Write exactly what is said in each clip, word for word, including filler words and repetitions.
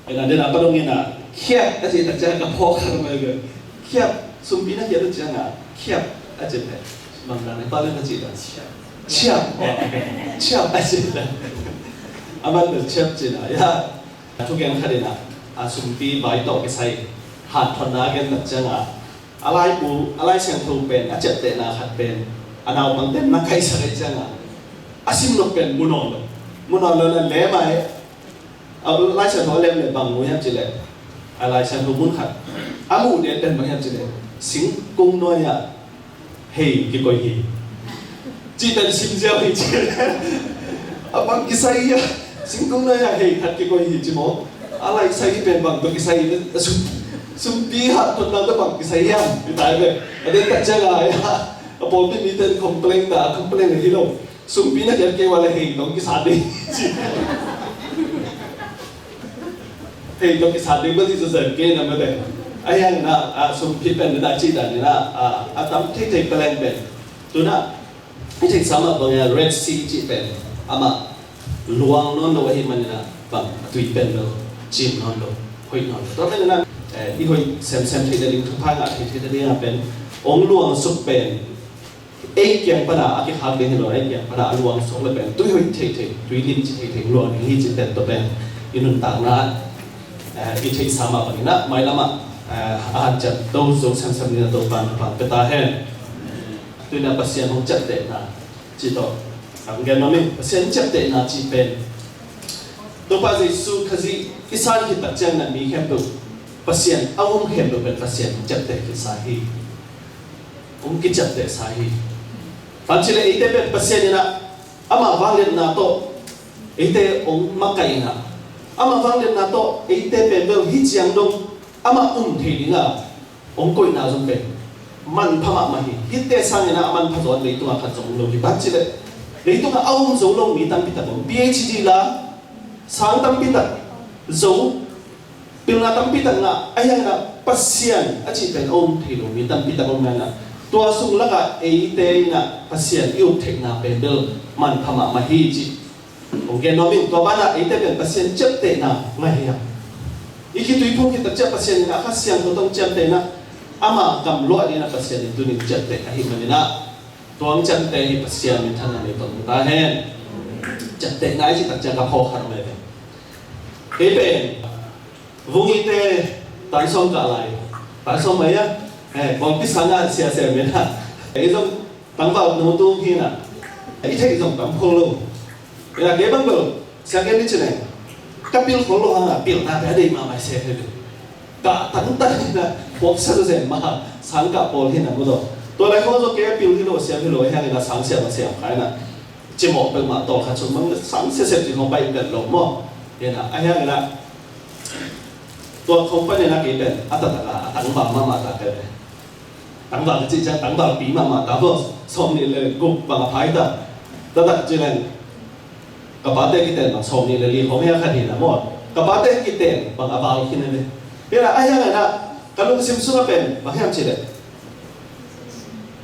Ina dena padong ina khiap a cih tak ciang ka phawk khat mai ve. Khiap, sumpi na khiat a ciang a khiap a cih ve. Bang dan Nepal in a cih dan. Ciap. Ciap a cih dan. Aman bel ciap cih na ya. Thugen khat ina a sumpi vai tawh kisai hat thonna gen tak ciang a, a laibu, a Lai Siangtho pen a ciaptehna khat pen a naupang ten na kaihsak ahi ciang a, a sim nop pen mu nawn lo. Mu nawn lo na lem a e. A Lai Siangtho a lem le bang mu hiam cih leh, a Lai Siangtho mun khat a muh den pen bang hiam cih leh, singkung nuai ah hei kikoi hi. Cih pen sim ziau hi cih leh, a bang kisai hi a, singkung nuai ah hei khat kikoi hi ci maw. A lai kisai hi pen bang tawh kisai hi, a sum, sumpi hat thonna tawh bang kisai hiam, hi tai ve. A den tak ciang a, a pawlpi mite in complain ta, complain hi lo. Sumpi na khiat kei ua le hei tawh kisa ding. Hei tawh kisa ding bel hi zaw zen kei na mate. Ahi hangin a, a sumpi pen na cih dan in a, a, a tam theithei paleng pen. Tu in a, i theihsa mah bangin a Red Sea cih pen amah luang nawn lo ahih manin a bang a tui pen bel cim nawn lo, hoih nawn lo. Tua pen in a, eh, i hoih semsem theih nading thupha ngah theih theih nading a pen ong luang suk pen ei kiang pana a kikhak ding hi lo, ei kiang pana a luang suk le pen tui hoih theithei, tui limci theithei luang ding hi cih pen tua pen i nuntakna, eh, i theihsa mah bangin a mailam ah, eh, a hanciam to zo semsem ding a Topa'n thupha pia ta hen. Tu in a Pasian hong ciaptehna cih tawh ang gen nuam ing. Pasian ciaptehna cih pen Topa Jesu Khazih i san khit tak ciangin a mi khempeuh, Pasian a um khempeuh pen Pasian hong ciapteh khitsa hi. Hong kiciaptehsa hi. Bang ci le eite pen Pasian in a, ama vangliatna tawh eite hong makaih in a, ama vangliatna tawh eite pen bel hih ciang dong ama um thei ding a hong koihna zong pen manpha mahmah hi. Hihte sangin a, a manpha zaw leitungah khat zong om lo hi. Bang ci le leitungah a um zo lo mi tampi tak om. P H D la, sang tampi tak zo, pilna tampi tak ngah, ahi hangin a Pasian a cih pen a um thei lo mi tampi tak om hangin a, tua sung lakah eite in a Pasian i up theihna pen bel manpha mahmah hi cih hong gen nuam ing. Tua banah eite pen Pasian ciaptehna ngah hi hang. I khitui phung khit tak ciang Pasian in a Kha Siangtho tawh hong ciamteh in a, ama gamluah dingin a Pasian in tuni ciapteh ahih manin a, tua hong ciamteh hi Pasian minthanna nei tawh hong ta hen. Ciaptehna i cih tak ciang ka phawk khat om e. Kei pen Vungite tan sawm kah lai, tan sawm mai a, eh, kawngpi sang a sia sia mena. Ei zong tangval no tung hi na. I theih zong tam khol lo. Ina kei bang bel sia gen ni ci neng. Ka pil khol lo hang a, pilna te a deih mahmah sia hi. Ka tangtan hi na, pawk sa zen mah, sang kah pawl hi na mu zaw. Tua lai khong zaw kei a pil hi lo, siam hi lo, hi hang ina sang siam a siam khai na. Cimawh peuhmah tawlkhat sung bang sang siasiam cih khong pai pen lo maw? Hi na, a hi hang ina. Tua khong panin a kei pen a taktak a, a tangval mahmah ta pen. Tangval ka cih ciang tangvalpi mahmah ta maw, sawmnih le guk bang a phai ta. Taktak ci leng ka pate kiten bang sawmnih le li khong hi a khat hi na maw. Ka pate kiten bang a val khin a ve. Hi na, a hi hang ina ka lungsim sungah pen bang hiam cih leh,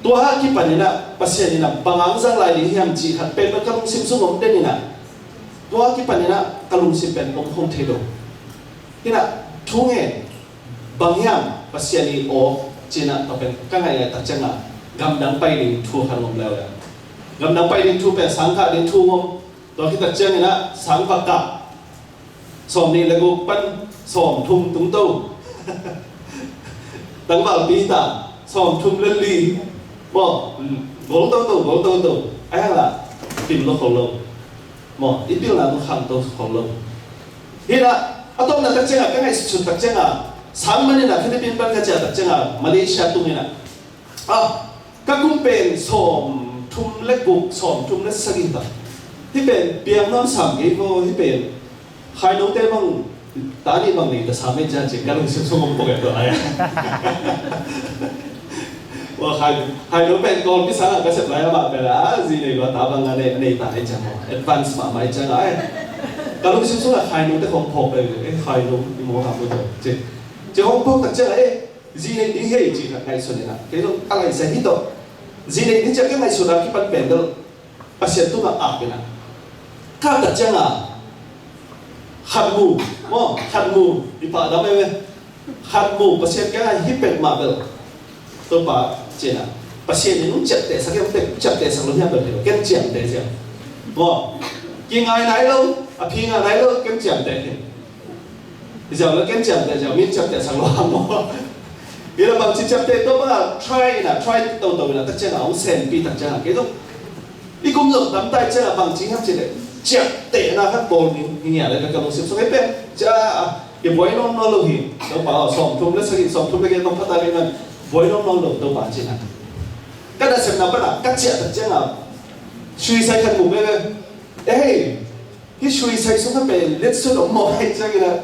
tua a kipan ina Pasian ina bang hong zang lai ding hiam cih khat pen ka lungsim sung om den ina. Tua a kipan ina ka lungsim pen om khong thei lo. Hi na, thu ngen bang hiam Pasian i aw ci ina tua pen ka ngaih ngaih tak ciang a, gamdang pai ding thu khat om leuleu. Gamdang pai ding thu pen sang kah ding thu om. Tua khit tak ciang ina sang va kah, sawmnih le guk pan sawmthum tung to. Tangvalpi ta sawmthum le li. Maw, gol to to, gol to to. A hi hang la pil lo khol lo. Maw, i pilna tung kham to khol lo. Hi na, a tawpna tak ciang a, ka ngaihsut tak ciang a, sang man ina Philippines pan ka ciah tak ciang a, Malaysia tung ina. Ah, ka kum pen sawmthum le guk, sawmthum le sagih ta. Hih pen piang nuam sam kei vaw, hih pen khainote bang ta nih bang nei ta sam ei ciang cih ka lungsim sung om pok e tua lai. Ua khai, khaino pen kawlpi sang a ka sep lai amah pen a zi nei lua ta bang a nei, nei ta ei ciang maw. Advance mahmah ei ciang a e. Ka lungsim sung a khainote khong phawk e, e khaino i maw ha maw tua. Cih, cih khong phawk tak ciang a e. Zi nei ding hi ei cih khat ngaihsun ina. Kei zong a laisa hi tawh. Zi nei ding ciang ka ngaihsun a kipan pen bel Pasian tungah ap ina. Ka tak ciang a Khat mu, maw, khat mu, i pah dam e. Khat mu, Pasian kiangah hih pek mah bel. Topa, ci-in ah, Pasian in hong ciaptehsak hiam, ciapteh, ciaptehsak lo hiam bel hi lo, ken ciamteh ziau. Maw, kingai nai lo, a phi ngah nai lo, ken ciamteh hi. Ziau lo ken ciamteh ziau, min ciaptehsak lo hang maw. Hi lo bangci ciapteh, Topa, try in ah, try toto in ah, tak ciangah, hong senpih tak ciangah, kei zong i kum zong tam tai ciangah bangci hiam cih leh, ciaptehna khat bawl ning, hi ngiat le ka lungsim sung hi pen. Cia, i buai nawn nawn lo hi. Topa aw, sawmthum le sagih, sawmthum le giat tawm pha ta le ngan buai nawn nawn lo, Topa cih na. Ka nasepna pan ah, ka ciah tak ciangah, suisai khat mu veve. Ei, hih suisai sung kha pen letsut om mawk hi ciangin ah,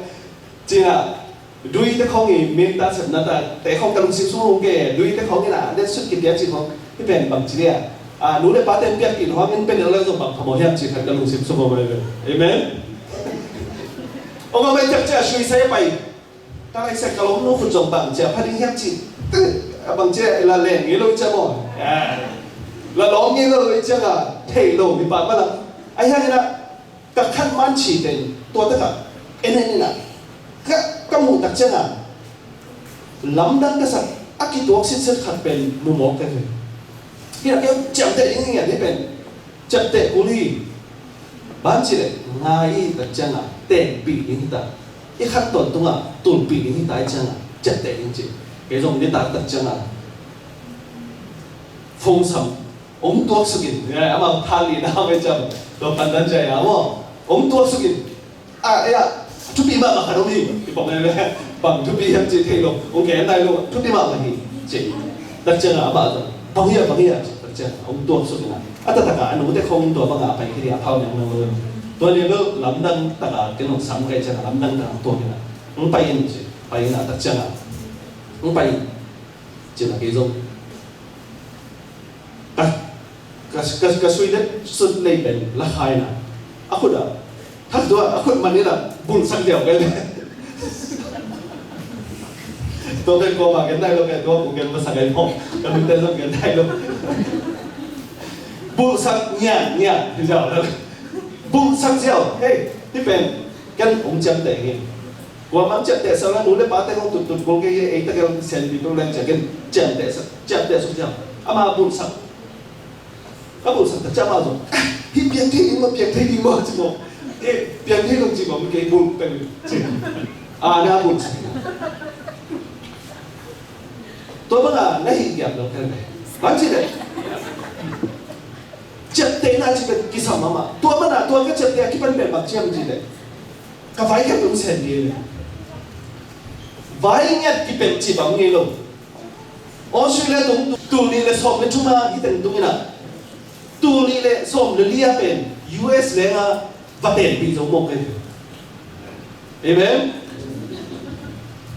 ci-in ah, dui te khawng i min ta sepna ta te khawng ka lungsim sung hong ke, dui te khawng in ah letsut kipia cih khawng, hih pen bangci le ah, a, nu le pa ten piakpih lo hang in pen lo zong bang phamawh hiam cih khat ka lungsim sung hong mai ve. Amen. Hong a mai tak ciah suisai a pai. Ka lai sek ka lawmnu khut zong bang ciah pha ding hiam cih, a bang ciah la leng ngei lo i ciah maw. La lawm ngei lo i ciah a thei lo mi pa ma la. Ahi hangin ah, ka khan man ci pen tua takah en en in ah, ka, ka muh tak ciangah lamdang ka sak, a kituak sitset khat pen mu mawk ka hi. Hi na, kei ciamteh ding ngiat hi pen, ciamteh kul hi. Ban ci leh ngai i tak ciangah tengpih ding hi ta, i khan tawn tungah tulpih ding hi ta, i ciangah ciamteh ding ci. Kei zong nitak tak ciangah phone sam, hong tuak suk in, amau than lina mai ciam, tua pandan ciai a maw, hong tuak suk in. A, ei a, thupi mahmah khat om hi. Kipawk mah, bang thupi hiam cih thei lo, hong gen nai lo, thupi mahmah hi, ci. Tak ciangah amah zong, bang hi a, bang hi a, ci, tak ciangah hong tuak suk in ah, a taktak a, a nute khawng in tua bangah a pai khit hi a, phau niang lo. Tua ni bel lamdang takah ken hong sam ka hih ciangah, lamdang takah hong tuak in ah, hong pai in, ci, pai in ah, tak ciangah hong pai in, ci-in ah kei zong ka, ka, ka, ka sui letsut lei pen la khai in ah, a khut ah, thak tua, a khut man in ah bulhsak diau ka hi. Tua pen kuamah gen nai lo ka hi, tua ku gen masa ka hi maw. Ka nute zong gen nai lo. Bulhsak ngiatngiat hi ziau. Bulhsak ziau. Hei, hih pen ken hong ciamteh hi. Kuamah ciamteh sak la, nu le pate hong tuttut kul kei hi, ei tak el sianpi tul leng ciah ken ciamteh sak, ciamteh suk ziau. Amah bulhsak. Ka bulhsak ta ciah amah zong, "Hih piang thei ding maw, piang thei ding maw?" ci maw. "Eh, piang thei lo," ci maw, "mi kei bulh peng," ci. A, na bulhsak. Tua bangah na hih giam lo kei ve. Bang ci leh, ciaptehna ci pen kisam mahmah. Tua bangah tua ka ciapteh a kipan pen bang ci hiam ci leh, ka vai khat tung sen ding ve. Vai ngiat kipet ci bang ngei lo. Australia tung tul nih le sawm le thum a hi teng tung in ah, tul nih le sawm le li a pen U S leng a va tenpih zo mawk hi. Amen.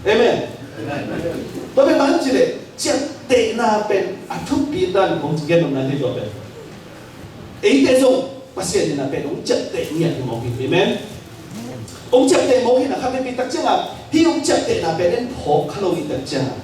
Amen. Tua pen bang ci leh, ciaptehna pen a thupi dan kong ci gen nopna hi tua pen. Eite zong Pasian in a pen hong ciapteh ngiat hi mawk hi. Amen. Hong ciapteh mawk hi na, kha pen pi tak ciangah, hih hong ciaptehna pen en phawk kha lo hi tak ciangah,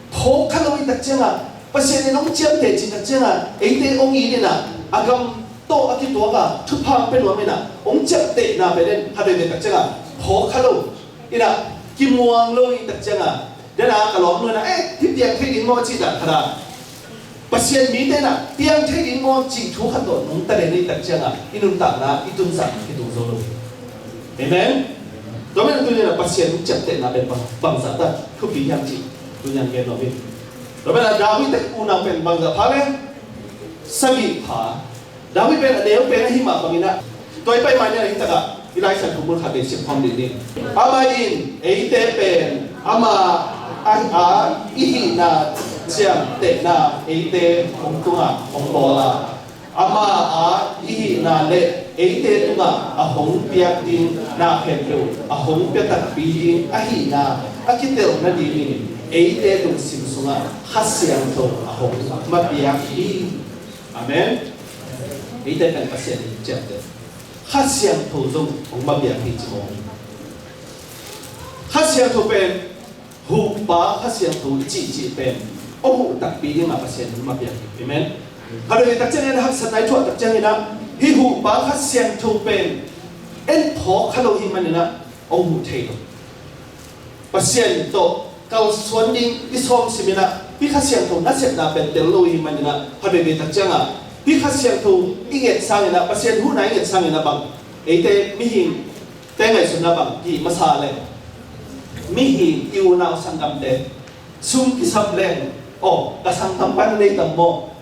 phawk kha lo hi tak ciangah, Pasian in hong ciamteh cih tak ciangah, eite hong it in ah, a gam tawh a kituak a thupha hong pia nuam in ah, hong ciaptehna pen en kha pen pi tak ciangah phawk kha lo in ah, kimuang lo hi tak ciangah, den a ka lawmnu in ah, "Eh, hih piang thei ding maw?" cih dan khat ah, Pasian mite in ah piang thei ding maw cih thu khat tawh nungta den i tak ciangah i nuntakna i tunzah kitung zo lo. Amen. Tua manin tuni in ah Pasian hong ciaptehna pen bang, bangzah tak thupi hiam cih tuni in gen nuam ing. Tua manin ah David te unau pen bangzah pha le, sagih pha. David pen a neu pen ahi mah bangin ah, tua i pai mah ni a hi takah i Lai Siangtho mun khat pen sim khawm dih ni. Amah in eite pen, amah a, a i hihna ciamtehna eite hong tungah hong bawl a, amah a i hihna le eite tungah a hong piak ding na khempeuh a hong pia takpi ding ahihna a kitelh nadingin eite lungsim sungah Kha Siangtho a hong mapiak hi. Amen. Eite pen Pasian in ciamteh, Kha Siangtho zong hong mapiak hi ci maw. Kha Siangtho pen, huhpa Kha Siangtho i cihcih pen hong huh takpi dingah Pasian in hong mapiak hi. Amen. Kha dong i tak ciangin haksatna i thuah tak ciangin ah, hih huhpa Kha Siangtho pen en phawk kha lo hi maninah hong huh thei lo. Pasian tawh kalsuan ding i sawm siminah hih Kha Siangtho nasepna pen tel lo hi maninah kha veve tak ciangah hih Kha Siangtho i nget sanginah Pasian huhna i nget sanginah bang eite mihing te ngaihsutna bang hih masa le mihing i unau sanggamte sum kisam leng aw ka sanggampa na nei tam maw?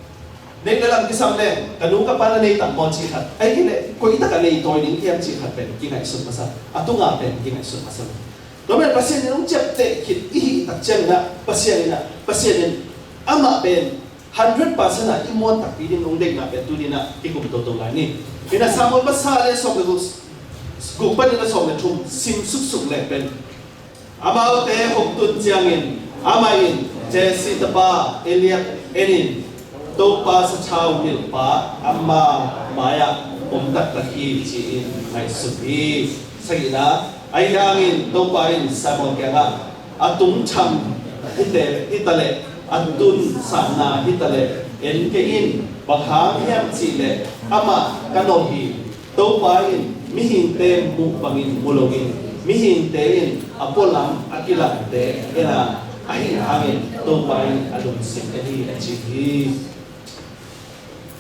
Neih le lam kisam leng ka nu ka pa na nei tam maw cih khat, ahih kei leh koi takah nei tawi ding hiam cih khat pen kingaihsun masa, a tunga pen kingaihsun masa. Tua pen Pasian in hong ciapteh khit i hih tak cianginah Pasian inah Pasian in amah pen hundred percent ah i muan takpi ding hong deihna pen tuninah kikum toto lai ni. Inah Samuel masa le sawm le guk, guk panin a sawm le thum sim suksuk leh pen amaute hong tun ciangin amah in Jesse tapa Eliab enin Topa sathau nilhpa ama mai-ah om taktak hi ci-in ngaihsun hi. Sagihna, ahi hangin Topa in Samuel kiangah a tungtham hite hitaleh a tun sanna hitaleh en kei in, bang hang hiam cihleh amah ka nolh hi. Topa in mihingte muh bangin mu loin mihingte in a pualam a kilangte en a, ahi hangin Topa in a lungsim en hi a ci hi.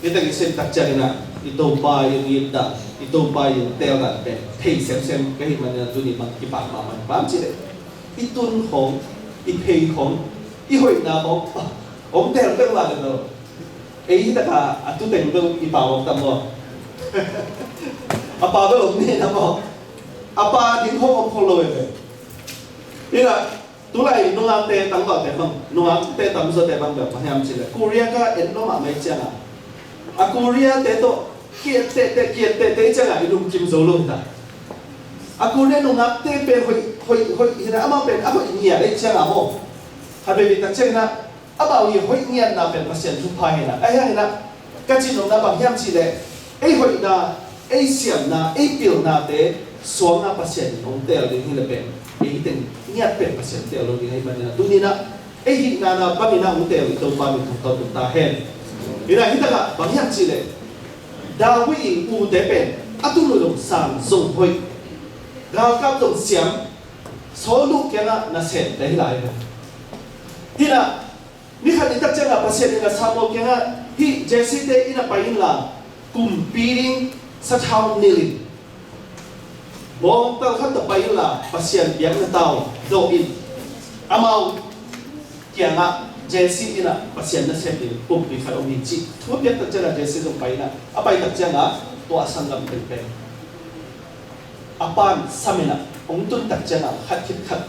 Hih tak i sem tak cianginah i Topa i hong itdan, i Topa i hong teeldan pen thei semsem ka hih maninah tuni bang kipak mahmah hi. Bang hang cihleh i tun khawng, i phei khawng, i hoihna khawng hong teel peuh mah le lo. Ei hi taka a tuteng beuh i pau om tam maw? A pau beuh om ni na maw? A pau ding khawng om khol lo ve ve. Inah tulai nungakte tangvalte bang, nungakte tamzawte bang beuh bang hiam cihleh Korea ka en lo mahmah ciangah a Korea te tawh kiat tehteh kiat tehteh ciangah i lungkim zo lo hi ta. A Korea nungakte pen hoih hoih hoih hinah amau pen a hoih ngiat ei ciangah maw? Kha veve tak cianginah amau i hoih ngiatna pen Pasian thupha hinah, ahi hanginah ka cihnopna bang hiam cihleh ei hoihna, ei siamna, ei pilnate suanga Pasian in hong teel ding hileh pen ei teng ngiat pen Pasian teel lo ding ahi maninah tuninah ei hihna na banginah hong teel i Topa min thangtawn tung ta hen. Inah hih takah bang hiam cihleh David i ute pen a tun uh zong sang zong hoih, galkap zong siam, Saul uh kiangah nasemte hi lai hi. Hinah nikhat ni tak ciangah Pasian in a Samuel kiangah hih Jesse te inn ah pai inla kumpi ding sathau nilh in, bawngtal khat tawh pai inla Pasian biakna tau dawh in, amau kiangah Jesse inn ah Pasian nasem ding kumpi khat om hi cih thu a piak tak ciangah Jesse zong pai inah a pai tak ciangah tua a sanggam pengpeng a pan sam inah hong tun tak ciangah khat khit khat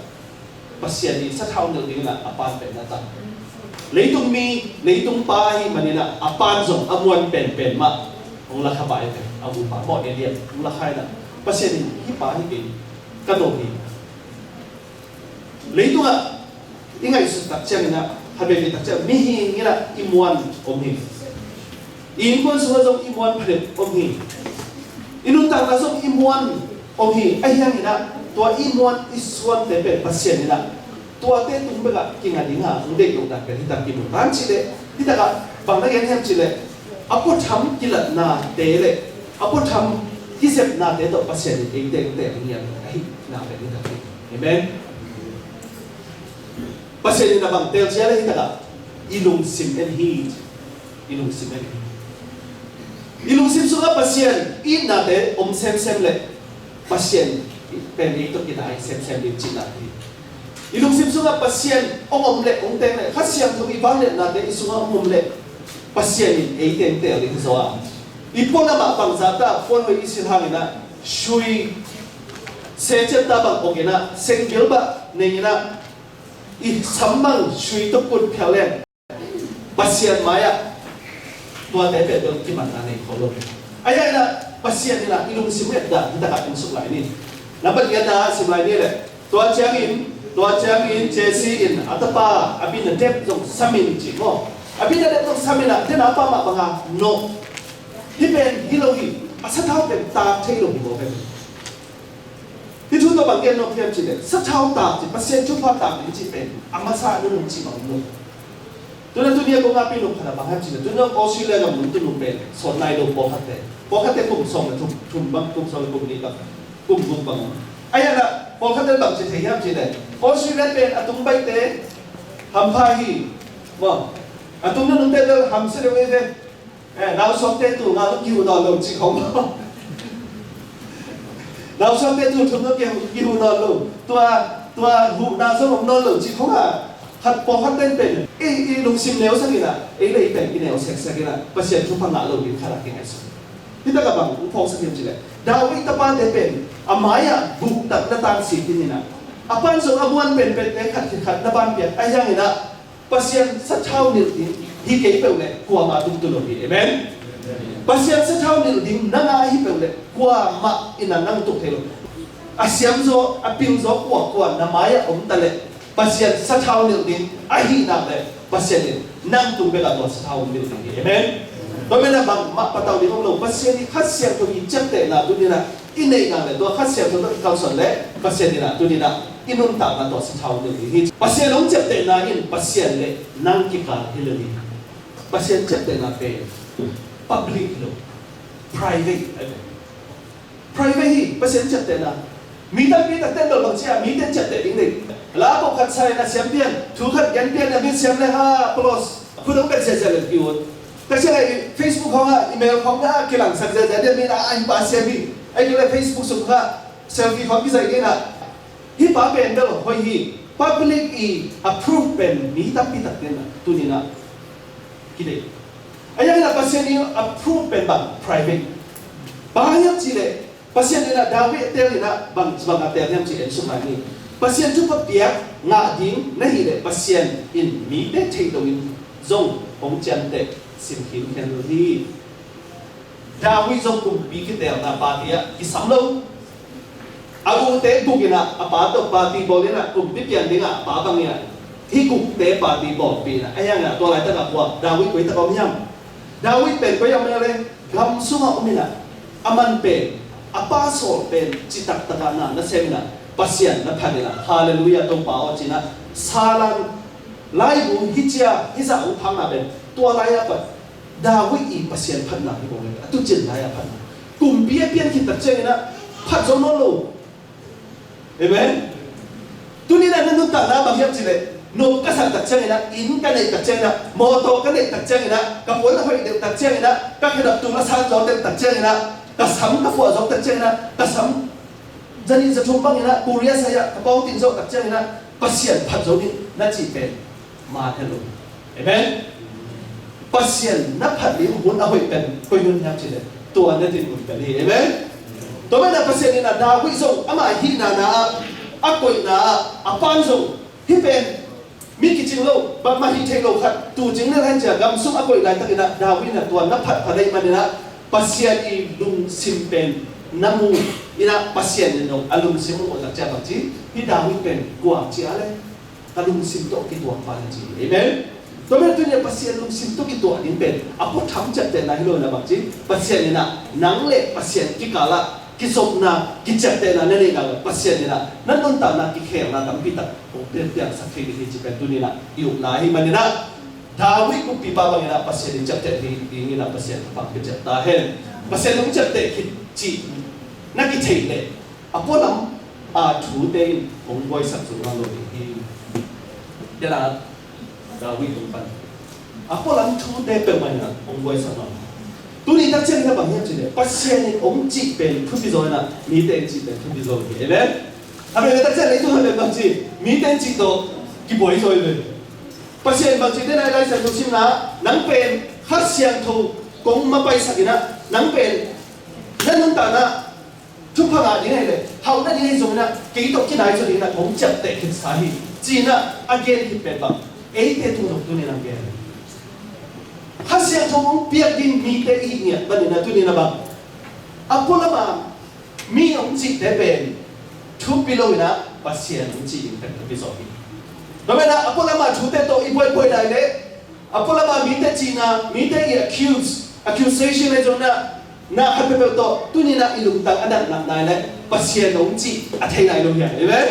Pasian in sathau nilh ding inah a pan pen na ta. Leitung mi, leitung pa ahi maninah a pan zong a muan penpen mah hong lakha pai pen a upa maw Eliab hong lakha inah Pasian in hih pa hi kei ka no hi. Leitungah i ngaihsut tak cianginah kha veve tak ciang mihing inah i muan om hi. I innkuan sungah zong i muan phadet om hi. I nuntakna zong i muan om hi. Ahi hanginah tua i muan i suante pen Pasian inah tuate tung bekah kinga dinga hong deih loh dan pen hitak kimu tan cihleh hitakah bang na gen hiam cihleh a puatham kilatnate le a puatham kizepnate tawh Pasian in eite hong teel ding hiam ahihna pen hitak hi. Amen. Pasian in a bang teel cihleh hitakah i lungsim en hi. I lungsim en hi. I lungsim sungah Pasian itnate om semsem leh Pasian pen ei tawh kidai semsem ding cihna hi. I lungsim sungah Pasian hong om leh hong teng leh Kha Siangtho i vangliatnate i sungah hong om leh Pasian in ei teng teel ding hi zaw a. I pualam ah bangzah ta puan hoih i silh hanginah sui secet ta bang ong inah sengbil bah neng inah i sam bang sui tawh kut phial leng Pasian mai-ah tuate pen bel kimanna nei khol lo. Ahi inah Pasian inah i lungsim et dan hitakah en suk lai ni. Nambat giat ah sim lai ni leh tua ciangin tua ciangin Jesse in a tapa Abinadab zong sam in cih maw? Abinadab zong sam inah tena pa mah banga no. Hih pen hi lo hi. A sathau pen taak thei lo hi maw pen? Hih thu tawh bang gen nuam hiam cihleh sathau taak cih Pasian thupha taak ding cih pen a masa a nunung cih bang um lo. Tuna tuni a kong a pi nung khat a bang hiam cihleh tuna Australia gam nung tunu pen sawt nai lo pawlkhatte pawlkhatte kum sawm le thum thum bang kum sawm le kum nih bang Kum guk bang. Ahi hangin ah pawlkhat in bang ci thei hiam cih leh, Australia pen a tung baihte hampha hi. Maw, a tung nunungte bel hamsia deuh hi ve. Eh, nausuakte tul nga zong kihuh nawn lo cih khong. Nausuakte tul thum zong kihuh, kihuh nawn lo. Tua, tua huhna zong om nawn lo cih khong a, khat pawlkhat ten pen ei, i lungsim neusak in ah, ei le ei pen kineu seksak in ah, Pasian thupha ngah lo ding khat a kingaihsun. Hi takah bang hong phawksak hiam cih leh, David tapate pen a mai-ah guk tak na tan sik ding in ah, a pan zong a muan penpente khat khit khat na ban piak, ahi hangin ah Pasian sathau nilh ding hi kei peuh leh kuamah tung tuan lo hi. Amen. Pasian sathau nilh ding na ngah hi peuh leh kuamah in ah nang tung thei lo. A siamzaw, a pilzaw kuakua na mai-ah om ta leh, Pasian sathau nilh ding ahih nak leh, Pasian in nang tung bekah tua sathau nilh ding hi. Amen. Tua manin ah bangmah patau ding om lo. Pasian i Kha Siangtho i ciaptehna tuni in ah i neih nak leh, tua Kha Siangtho tawh i kalsuan leh, Pasian in ah tuni in ah i nuntakna tua sathau nilh ding hi. Pasian hong ciaptehna in Pasian le nang kikal hi lo hi. Pasian ciaptehna pen public hi lo, private ahi ve. Private hi, Pasian ciaptehna. Mi tampi tak ten bel bang ci a, mite ciapteh ding nei. La pawlkhat sa in a siam pian, thu khat gen pian a, mi siam le ha, close. Khut hong bet ziahziah le ki-ut. Ka ci le Facebook khong ah, email khong ah kilangsak ziahziah ding, mi na a hi pa siam hi. Ahih kei leh Facebook sung ah selfie khong kizaih ding a. Hih pa pen bel hoih hi. Public i approve pen mi tampi tak ten ah tuni in ah kideih. Ahi hangin ah Pasian i approve pen bang private. Bang hang hiam cih leh, Pasian in ah David a teel in ah bang, bang a teel hiam cih en suk lai ni. Pasian thupha piak ngah ding na hih leh, Pasian in mite theih loin zong hong ciamteh, sim khinkhian lo hi. David zong kumpi kiteelna party ah kisam lo. A ute guk in ah, a pa tawh party bawl in ah, kumpi pian ding ah a pa bang in ah, hih gukte party bawlpih in ah, ahi hangin ah tua laitak ah kua, David koi tak om hiam? David pen koi ah om hiam leh, gam sungah om in ah, a man pen, a pa sawl pen citak tak ah na, na sem in ah, Pasian na phat in ah, Halleluiah Topa aw ci in ah, salan, laibu hih cia, hih zah hong phakna pen tua lai ah pat David i Pasian phatna hi bang e, a tuucin lai-a phatna. Kumpi a pian khit tak ciangin ah phat zo nawn lo. Amen. Tuni-in ah na nuntakna bang hiam cih leh, nop ka sak tak ciangin ah, inn ka neih tak ciangin ah, mawtaw ka neih tak ciangin ah, ka puan a hoih deuh tak ciangin ah, ka khedap tul a sang zo deuh tak ciangin ah, ka sam ka fuah zo tak ciangin ah, ka sam zanih zathum bangin ah, Korea sai-ah ka pau tin zo tak ciangin ah, Pasian phat zo ding na cih pen man het lo. Amen. Pasian na phat ding hun a hoih pen koi hun hiam cih leh, tua na dinmun pen hi. Amen. Tua manin ah Pasian in ah David zong ama hihna na ah, a koihna ah, a pan zong hih pen mi kicing lo, bangmah hih theih lo khat, tuucing na lai cia gam sung a koih laitakin ah David in ah tua na phat phat ahih manin ah Pasian i lungsim pen na mu in ah Pasian in zong a lungsim mu tak cia bang ci, hih David pen kua cia leh ka lungsim tawh kituak pa na ci. Amen. Tua manin tuni-in Pasian lungsim tawh kituak ding pen a pua tham ciaptehna hi lo in ah bang ci, Pasian in ah nang le Pasian kikal ah kizopna, kiciaptehna na neih nak leh Pasian in ah na nuntakna kikhelna tampi tak hong piangsak thei ding hi cih pen tuni-in ah i upna ahih manin ah David kumpipa bangin ah Pasian in ciapteh dingin ah Pasian thupha pia ciat ta hen. Pasian hong ciapteh khit cih na kitheih leh a pualam a thute in hong buaisak zo nawn lo ding hi. Tua David hong pan a pualam thute peuhmah in ah hong buaisak nawn. Tuni tak ciangin ah bang hiam cih leh Pasian in hong cih pen thupi zaw in ah mite in cih pen thupi zaw hi. Amen. A pen tak ciang leitung a pen bang ci, mite in cih tawh kibuai zaw hi ve. Pasian in bang ci, tena i Lai Siangtho simna, nang pen Kha Siangtho kong mapaisak in ah, nang pen na nuntakna thupha ngah ding ahih leh hauh nading ahi zongin ah kei tawh kinai zaw dingin ah kong ciapteh khitsa hi, ci-in ah a gen khit pen bang, eite tung zong tuni-in ah gen. Kha Siangtho hong piak ding mite i hih ngiat panin ah tuni-in ah bang, a pualam a mi hong cihte pen thupi lo in ah Pasian hong cih ding pen thupi zaw hi. Tua manin ah a pualam a thute tawh i buaibuai lai leh, a pualam a mite cihna, mite i accuse, accusation ahi zongin ah, na khat peuhpeuh tawh tuni-in ah i lungtang a natnat nai leh Pasian hong cih a thei nai lo hi. Amen.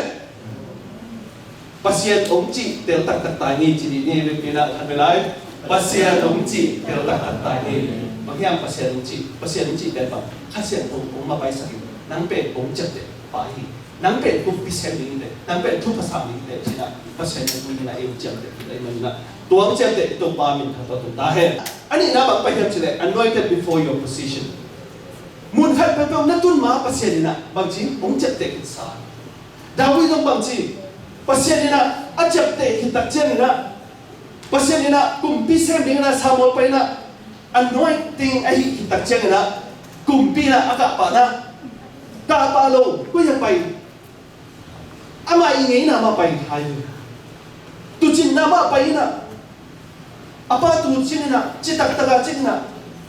Pasian hong cih tel taktak ta ni ci dih ni, vekpi in ah khat vei lai. Pasian hong cih tel taktak ta ni. Bang hiam Pasian hong cih, Pasian hong cih pen bang, Kha Siangtho hong mapaisak in, nang pen hong ciapteh, Pa hi. Nang pen kumpi sem ding hi teh, nang pen thupha sang ding hi teh, ci-in ah Pasian in tuni-in ah ei hong ciamteh hi. Ahih manin ah tua hong ciamteh Topa minthanna tawh tung ta hen. A nihna bang pai hiam cih leh, anointed before your position. Mun khat peuhpeuh na tun ma Pasian in ah bangci hong ciamteh khitsa. David zong bangci, Pasian in ah a ciamteh khit tak ciangin ah, Pasian in ah kumpi sem dingin ah Samuel pai in ah anointing a hih khit tak ciangin ah, kumpi in ah a kah pah in ah, kah pah lo, koi ah pai? Amah i ngeina mah pai hi. Tuucinna mah pai in ah, a pa tuucin in ah, citak tak a cin in ah,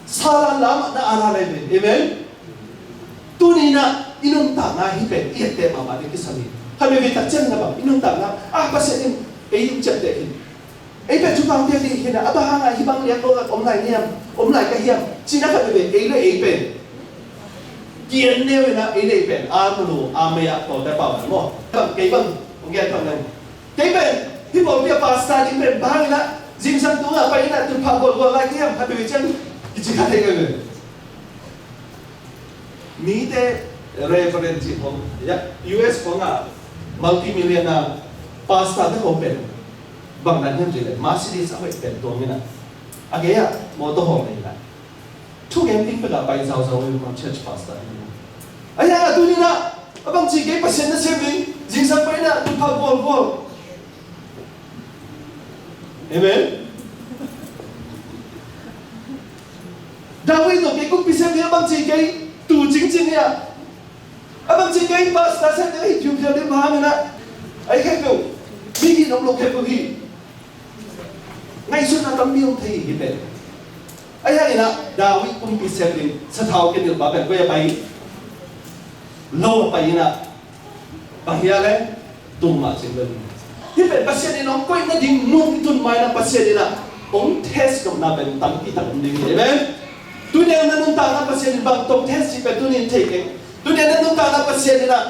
Saul lam ah na a la lai ve. Amen. Tuni-in ah i nuntakna hih pen i etteh mahmah ding kisam hi. Khat veivei tak ciangin ah bang i nuntakna ah Pasian in ei hong ciamteh hi. Ei pen thupha piak ding hi na, a bang hangah hih bang liak lo om lai hiam, om lai ka hiam, ci-in ah khat veivei ei le ei pen ki-en neu in ah, ei le ei pen a mulu a mei ah pawlkhat pau maw. Bang kei bang hong gen pang nang, kei pen hih pawlpi ah pastor ding pen bang in ah, zingsang tungah pai in ah thupha gualgual lai ka hiam, khat veivei ciang kici kha thei ka ve. Mite Reverend cih khawng, ya, U S khawng ah multimillionaire pastor te khawng pen bang dan hiam cih leh Mercedes a hoih pen tuang in ah, a gei ah motor hawng nei in ah, thugen ding pek ah pai zauzau in ah, church pastor in ah. A ya, a tuni-in ah a bangci kei Pasian nasem ding, zingsang pai in ah thupha gualgual. Amen. David tawh kei kumpi sem ding, a bangci kei tuu cingcing hi a, a bangci kei pastor sem ding, a hi phiuphia ding bang in ah, a hi khempeuh mi hi nop lo khempeuh hi. Ngaihsutna tampi om thei hi pen. A hi hangin ah David kumpi sem ding sathau kenilh pa pen koi ah pai? Lo ah pai in ah, bang hia leh, tung mah cin pen. Hih pen Pasian in hong koih nading mun i tun ma in ah Pasian in ah hong test nopna pen tampi tak om ding hi. Amen. Tuni-in na nuntakna Pasian in bang tawh test cih pen tuni-in thei keng. Tuni-in na nuntakna Pasian in ah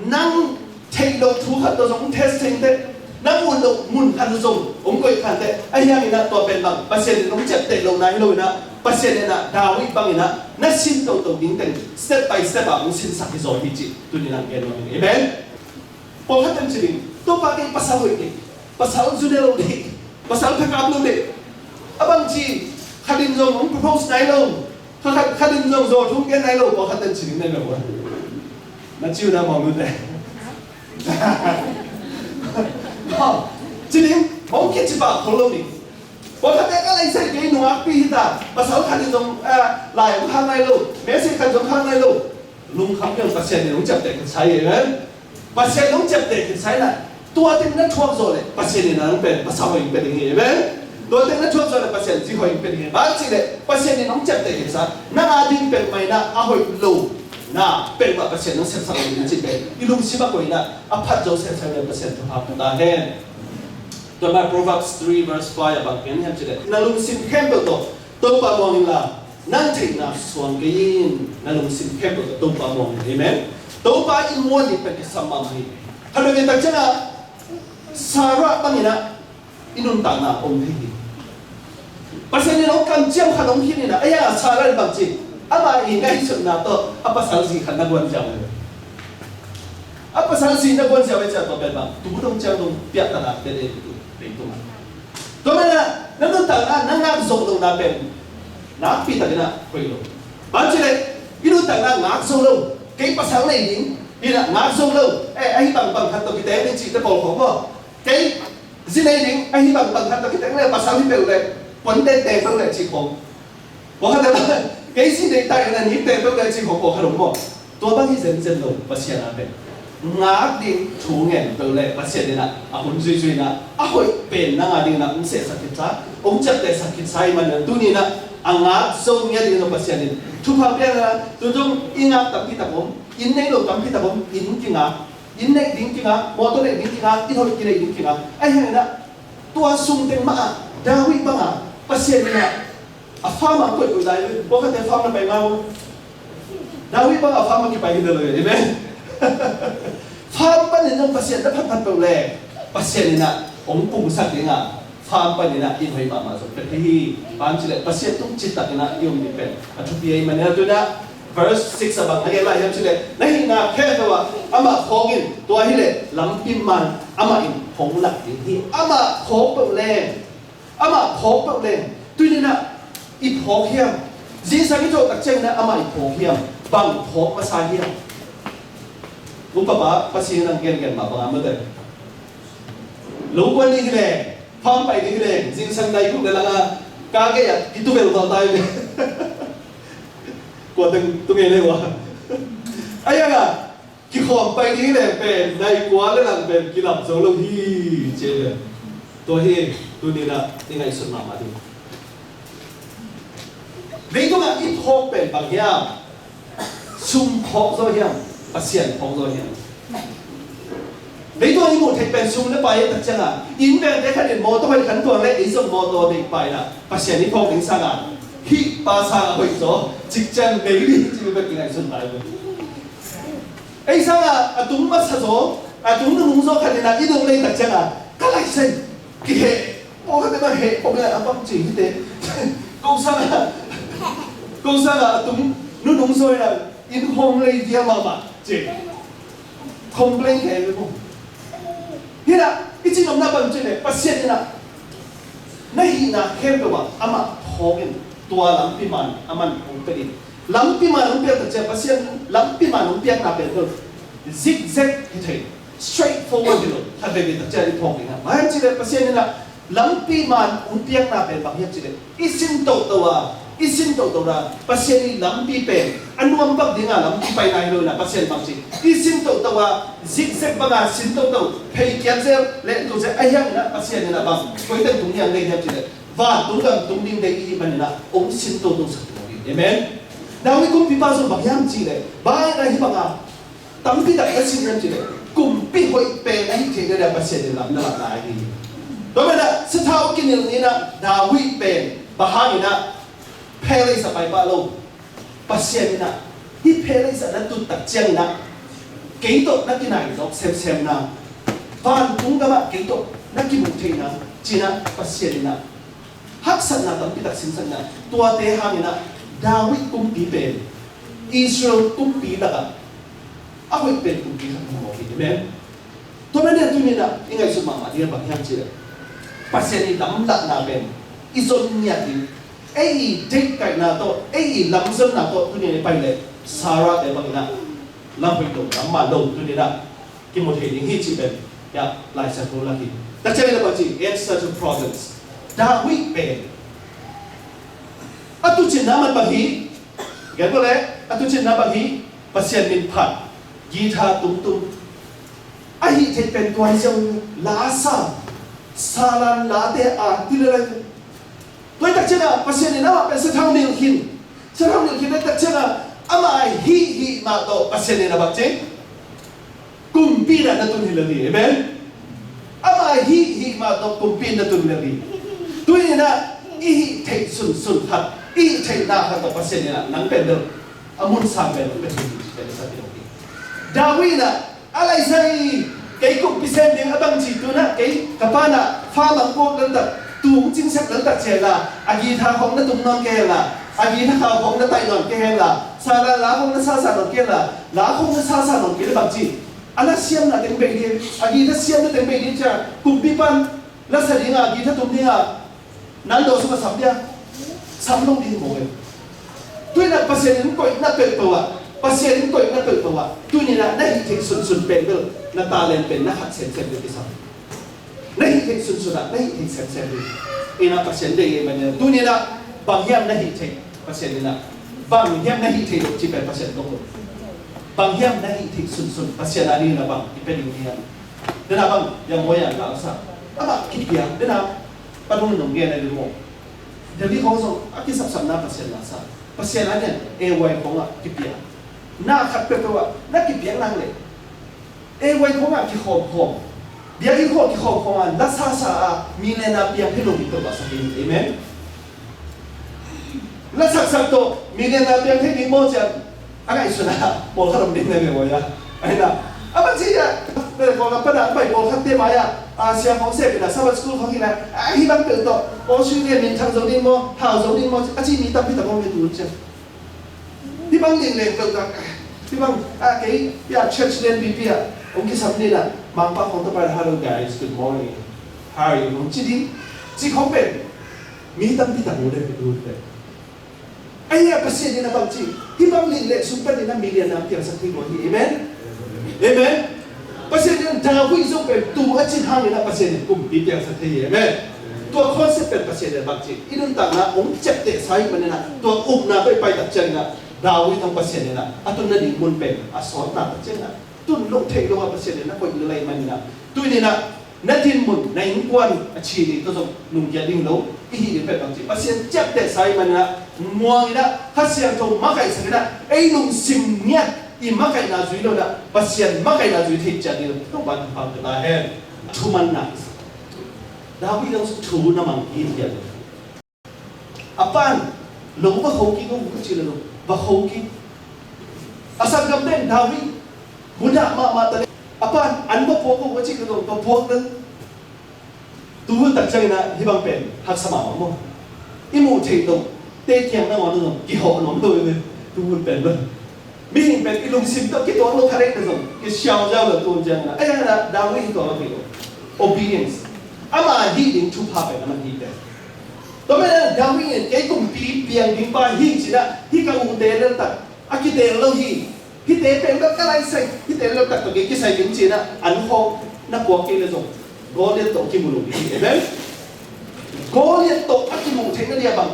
nang theih loh thu khat tawh zong test thei inteh. Nang ut loh mun khat uh zong hong koih kha inteh. A hi hangin ah tua pen bang Pasian in hong ciapteh lohna hi lo in ah, Pasian in ah David bangin ah na sin toto ding teng step by step ah hong sinsak hi zaw hi cih tuni-in ah gen nuam ing. Amen. Pawlkhat ten ci ding, Topa kei pasal hoih ding, pasal zu ne lo ding, pasal phakap lo ding. A bangci khat in zong hong propose nai lo, khat, khat in zong zaw thu gen nai lo, pawlkhat ten ci ding nai lo. Na ci uh na mawng uh te. Ci ding, mawng khit ci pah khol lo ding. Pawlkhat te ka lai sai kei nungakpi hi ta, pasal khat in zong, ah, lai hong khak nai lo, message khat zong khak nai lo. Lungkham kei Pasian in hong ciapteh khit sai, amen. Pasian in hong ciapteh khit sai na, tua teng na thuak zawh leh Pasian in a nang pen pasal hoih hong pia ding hi, amen. Tua teng na thuak zawh leh Pasian zi hoih hong pia ding hi. Bang ci leh Pasian in hong ciapteh khit sa, nang a ding peuhmah in ah a hoih lo na peuhmah Pasian in hong sepsak lo ding cih pen i lungsim a koih in ah a phat zo semsem leh Pasian thupha pia ta hen. Tua mah Proverbs three verse five ah bang gen hiam cih leh, na lungsim khempeuh tawh Topa muang inla, nang theihna suang kei in. Na lungsim khempeuh tawh Topa muang in. Amen. Topa in muan ding pen kisam mahmah hi. Khat veivei tak ciangah Sarah bangin ah i nuntakna om thei hi. Pasian in hong kamciam khat hong khin in ah, a ya Sarah in bang ci, ama i ngaihsutna tawh a pasal zi khat na guan ciang. A pasal zi na guan ciang ve ciang tawh pen bang tu dong ciang dong piak ta na pen ei tu dei tu. Tua manin ah na nuntakna na ngak zo lohna pen nakpi takin ah hoih lo. Bang ci leh i nuntakna ngak zo lo, kei pasal nei ding in ah ngak zo lo, eh, ahi bangbang khat tawh kiteng ding cihte pawl khawng maw. Kei zi nei ding, ahi bangbang khat tawh kiteng leh pasal hi peuh leh, puan tengteng peuh leh cih khawng. Pawlkhat in ah kei zi nei ta in ah nik teng peuh leh cih khawng pawlkhat om maw. Tua bang hi zenzen lo, Pasian a pen ngak ding thu ngen peuh leh Pasian in ah a hun zuizui in ah a hoih pen nang a ding in ah hong sehsak khit sa, hong ciaptehsak khit sa ahih manin ah tuni in ah a ngak zo ngiat ding in ah Pasian in thupha pia in ah, tu zong i ngak tampi tak om, inn nei lo tampi tak om, inn kingak, inn neih ding kingak, motor neih ding kingak, inn hoih kineih ding kingak. Ahi hangin ah tua sung teng mah ah David bangah Pasian in ah a farm ah koihkoih lai, pawlkhatte farm na pai ngai uh. David bangah farm ah kipai hi lo, amen. Farm panin zong Pasian na phatphat peuh leh Pasian in ah hong pungsak ding a, farm panin ah inn hoih mahmah zong pia thei hi. Bang ci leh Pasian tung citakin ah i om ding pen a thupi ahih manin ah tu in ah Verse six ah bang na gen lai hiam cih leh, na hihna khempeuh ah amah phawk in, tua hi leh lampi man amah in hong lak ding hi. Amah phawk peuh leng, amah phawk peuh leng, tuni-in ah i phawk hiam? Zingsang i thawh tak ciangin ah amah i phawk hiam? Bang phawk masa hiam? Upa pa Pasian in a gengen mah bang a mate. Lo kuan ding hi leh, farm pai ding hi leh, zingsang nai guk le lang a, ka gei ah kituvel val ta hi leh. Kua teng tung ei le ua. Ai ang a, kikhawm pai ding hi leh pen, nai kua le lang pen, kilam zo lo hi, ci leh. Tua hi, tuni-in ah i ngaihsun mahmah ding. Leitungah i phawk pen bang hiam? Sum phawk zaw hiam? Pasian phawk zaw hiam? Leitungah i muh theih pen sum le pai tak ciangin, inn vengte khat in mawtaw hoih khan tuan leh ei zong mawtaw deih pai in ah, Pasian i phawk ding sangin, hih pa sang a hoih zaw, cikciang nei ding ci bek i ngaihsun lai lo. Ei sangin a tung masa zaw, a tung nunung zaw khat in ah i dong lei tak ciangin, ka lai sai, kiheh, pawlkhatte bang heh pawlkhat a bang ci hi te. Ko sangin, ko sangin a tung nunung zaw in ah inn hong lei vial mahmah ci. Complain kei ve maw. Hi in ah, i cih nopna bang ci leh, Pasian in ah na hihna khempeuh ah amah phawk in, tua lampi man aman hong pia ding. Lampi man hong piak tak ciang, Pasian lampi man hong piakna pen lo, zigzag hi thei, straight forward hi lo, khat veve tak ciang i phawk ding a. Bang hiam cih leh Pasian in ah lampi man hong piakna pen bang hiam cih leh, i sin toto a, i sin toto a, Pasian i lampi pen a nuam bak ding a lampi paina hi lo in ah, Pasian bang ci, i sin toto a, zigzag bang a sin toto, phei kiat zel, leh tu zel, a hiang in ah, Pasian in ah bang, koi teng tung hiang lei hiam cih leh, vantung gam tung ding deih i hih manin ah hong sin toto sak ding hi. Amen. David kumpipa zong bang hiam cih leh, bang a hih bang a tampi tak na sin hiam cih leh, kumpi hoih pen ahih theih nading Pasian in lam na lak lai hi. Tua manin ah sathau kinilh ni in ah David pen bang hangin ah palace ah pai pah lo. Pasian in ah, hih palace ah na tut tak ciangin ah, kei tawh na kinai zawk semsem na, vantung gamah kei tawh na kimuh theih na, ci-in ah Pasian in ah haksatna tampi tak sinsak in ah, tuate hangin ah David kumpi pen Israel kumpi lakah a hoih pen kumpi khat hong mawk hi. Amen. Tua manin ah tuni-in ah i ngaihsut mahmah ding a bang hiam cih leh, Pasian i lamlahna pen i zon ngiat ding, ei i deihkaihna tawh, ei i lamzonna tawh tuni-in i pai leh Sarah te bangin ah lam hoih lo, lam man lo tuni-in ah kimu thei ding hi cih pen, ya, Lai Siangtho lak hi. Tua ciangin ah bang ci, answer to problems. David pen a tuucinna man bang hi, gen bo leh, a tuucinna bang hi, Pasian min phat, guitar tumtum. Ahih theih pen tua hi ziau, la sa, salan late a ti le lai. Tua hi tak ciangin ah Pasian in amah pen sathau nilh khin. Sathau nilh khin tak ciangin ah amah a hih hih mah tawh Pasian in a bang ci, kumpi in ah na tun hi lel hi. Amen. Amah a hih hih mah tawh kumpi in na tun hi lel hi. Tuni-in ah i hih theih sunsun khat, i hih theihna khat tawh Pasian in ah nang pen bel a mun sang pen bel na tun hi, pen sa ti lo hi. David in ah a lai sai, kei kumpi sem ding a bang ci, tu-in ah kei ka pa in ah farm ah puak lel tak, tuu hong cingsak lel tak ci hen la, a guitar khawng na tum nawn kei hen la, a guitar khawng na taih nawn kei hen la, salan la khawng na sasa nawn kei hen la, la khawng na sasa nawn kei leh bang ci, a lasiamna teng bei ding, a guitar siamna teng bei ding ci-a, kumpipa in lasa ding a, guitar tum ding a, naldo sungah sam dia, sam lo ding maw em? Tu-in ah Pasian in koihna peuhpeuh ah, Pasian in koihna peuhpeuh ah, tuni-in ah na hih theih sunsun pen bel, na talent pen na khat semsem bel kisam. Na hih theih sunsun ah na hih theih semsem bel, in ah Pasian deih ei mah in ah, tuni-in ah bang hiam na hih theih, Pasian in ah bang hiam na hih theih loh cih pen Pasian dong lo. Bang hiam na hih theih sunsun, Pasian a dingin ah bang i pia ding hiam? Dena bang, yang maw yang la sa, amah kipiak, dena, pa nung nung gen a ding maw. Delhi khawng zong a kisapsapna Pasian la sa. Pasian a nian, A Y khawng ah kipiak. Na khat peuhpeuh ah na kipiak nak leh, A Y khawng ah kikhawmkhawm, biakinn khawng ah kikhawmkhawm a, la sasa a, mi lena piang thei lo ding peuhmah sa ding. Amen. Lasaksak tawh mi lena piang thei ding maw ci-a, a ngaihsun a pawlkhat om ding na ve maw ia? Ahi na, a bang ci ia, pawlkhat pan a pai pawlkhatte mai-ah, a, siang khawng sep in a, Sabbath school khawng hi na, a, hih bang peuh tawh Australia minthang zo ding maw, hau zo ding maw, a ci mi tampi tak om ve tu ci-a. Hih Bang ling leng peuh tak. Hih bang, ah, kei, ya, church lian pipi ah hong kisam ding ah, Mangpau khawng tawh pai, "Hello guys, good morning. How are you?" hong ci ding. Ci khawng pen mi tampi tak mu ding, mu ding. Ahi a, Pasian in a bang ci, hih bang ling leng sung panin a mi lian na piangsak thei lo hi. Amen. Amen. Pasian in David zong pen tu a cin hangin a Pasian in kumpi piangsak thei hi. Amen. Tua concept pen Pasian in bang ci, i nuntakna hong ciaptehsa ahih manin a, tua upna tawh i pai tak ciangin a, David zong Pasian in a, a tun nading mun pen a sawtna tak ciangin a, tun loh theih loh a Pasian in a koih lel ahih manin a, tuni in a, na dinmun, na innkuan a ci ding tawh zong nungkia ding lo i hih ding pen bang ci, Pasian ciaptehsa ahih manin a, muang in a, Kha Siangtho makaihsak in a, ei lungsim ngiat i makaihna zui lo in a, Pasian makaihna zui thei ciat ding lo, Topa thupha pia ta hen. Thumanna. David zong thu na mang hi, hi a. A pa'n lo va kho kik o, ci leh lo va kho kik. A sanggamte in David mudah mahmah ta leh, a pa'n an va puak o, ci leh lo va puak lel. Tu hun tak ciangin a hih bang pen haksa mahmah maw. I muh theih loh te kiang nangawn zong kihawh nuam lo hi ve. Tu hun pen bel mihing pen i lungsim tawh kituak lo khat ei leh zong kisiau ziau lo tu hun ciangin a. Ahi hangin a David hi tuak lo hi lo. Obedience. Ama hih ding thupha pen a man hi pen. Tua manin a David in kei kumpi piang ding pa hi ci-in a, hih ka ute leltak a kiteel lo hi. Hihte pen bel ka laisai, hihte leltak tawh kei kisai ding ci-in a, an khawng na puak kei leh zong Goliath tawh kimu lo ding hi. Amen. Goliath tawh a kimuh theih nading a bang,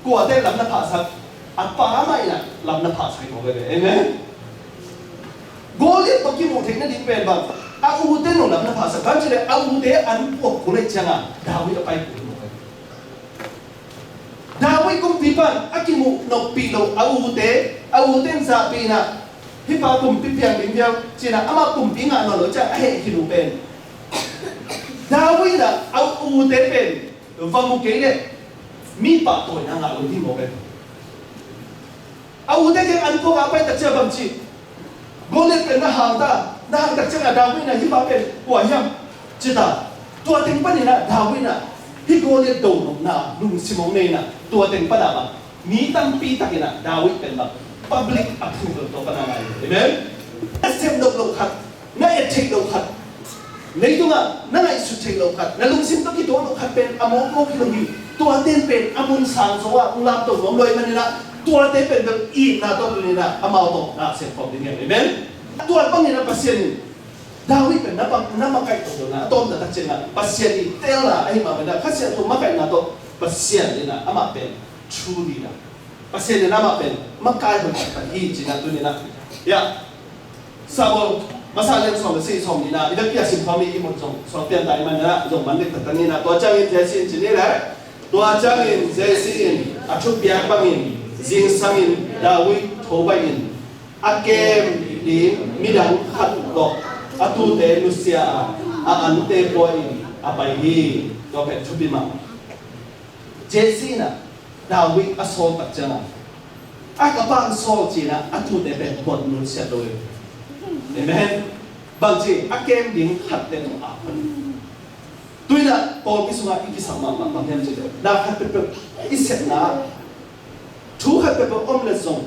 kuate lam na phahsak, a pa mah in a lam na phahsak hi mawk ve. Amen. Goliath tawh kimuh theih nading pen bang, a ute in lam na phahsak. Bang ci leh a ute an puak kul ahih ciangin a David a pai kul hi mawk ve. David kumpipa'n a kimuh noppi lo a ute, a ute in zahpih in a, hih pa kumpi piang ding viau ci-in a, amah kumpi ngah nawn lo ciang a heh khin uh pen, David in a, a ute pen va mu kei leh mi pahtawina ngah lo ding maw pen. A ute kiang an puak a pai tak ciang bang ci, Goliath pen na hang ta, na hang tak ciang a David in a hih pa pen kua hiam ci ta. Tua teng panin a David in a hih Goliath do nopna lungsim hong nei in a, tua teng pan a bang mi tampi tak in a David pen bang public approval tua pan a ngah hi. Amen. A sem nop lo khat, na et theih loh khat, leitungah na ngaihsut theih loh khat, na lungsim tawh kituak loh khat pen a mawkmawk hi lo hi. Tuate in pen a mun sang zo ah hong lamto nuam lo ahih manin ah, tuate pen bel itna tawh tuni-in ah amau tawh na sep khawm ding hi. Amen. Tua bangin ah Pasian in David pen na pang, na makaih tawh tuni-in ah a tawmta tak ciangin ah Pasian in teelna ahih mah bangin ah Kha Siangtho makaihna tawh Pasian in ah amah pen true leader. Pasian in amah pen makai hoih taktak hi ci-in ah tuni-in ah, ya, Samuel masa lian sawm le sagih, sawm nihna, i vekpi a sim khawm i ihmut zong suak pian ta ahih manin ah zong man dek taktak ni-in ah, tua ciangin Jesse in ci ni leh, tua ciangin Jesse in a thupiak bangin zingsangin David tho baih in a kem ding midang khat tawh a tuute nusia a, a ante pua in a pai hi. Tua pen thupi mah. Jesse in ah David a sawl tak ciangin ah, "Ai, ka pa hong sawl," ci-in ah a tuute pen bot nusiat lo hi. Amen. Bangci a kem ding khat le tawh a pan. Tu-in ah pawlpi sungah i kisap mahmah bang hiam cih leh, na khat peuhpeuh i sepna, thu khat peuhpeuh om leh zong,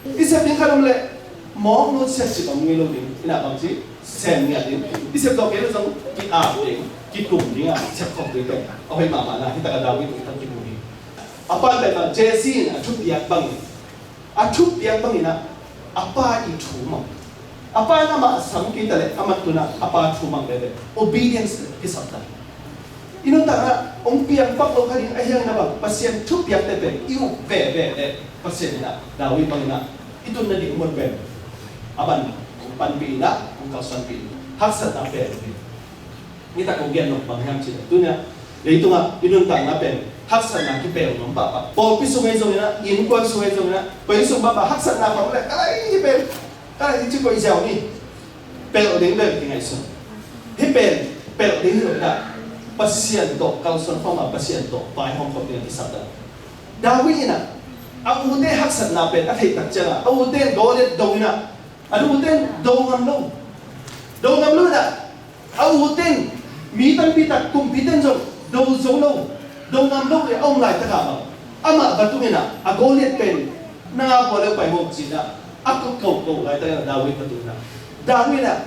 i sep ding khat om leh mawk nusiat cih bang ngei lo ding. Inn ah bangci sem ngiat ding. I sep zawh kei leh zong ki-ap ding, kikum ding a sep khawm ding pen a hoih mahmah na hi tak a David pen kimu hi. A pa'n pen bang, Jesse in a thupiak bangin, a thupiak bangin ah a pa i thu mang. A pa in amah a sam kei ta leh amah tuni-in ah a pa thu mang veve. Obedience kisap ta. I nuntakna hong piang pak lo kha ding ahih hangin ah bang, Pasian thupiakte pen i up veve leh Pasian in ah David bangin ah i tun nading mun pen a man hong panpih in ah, hong kalsuanpih in ah, haksatna pen hi. Nitak kong gen nop bang hiam cih leh, tuni-in ah leitungah i nuntakna pen haksatna kipelh nuam pahpah. Pawlpi sung ahi zongin ah, innkuan sung ahi zongin ah, koi sung pahpah haksatna pang leh ka lai hi pen, ka lai hi ci koi ziau ni. Pelh ding bel kingaihsun. Hih pen pelh ding hi lo in ah, Pasian tawh kalsuan khawm a, Pasian tawh vaihawm khawm ding a kisap ta. David in ah a ute haksatna pen a theih tak ciangin ah a ute in Goliath do in ah, a ute in do ngam lo. Do ngam lo in ah, a ute in, mi tampi tak kumpite in zong do zo lo, do ngam lo in a om laitak ah bang, amah va tung in ah a Goliath pen Na nga pua le pai mawk ci-in ah, a ko ko ko laitak in ah David va tun ah. David in ah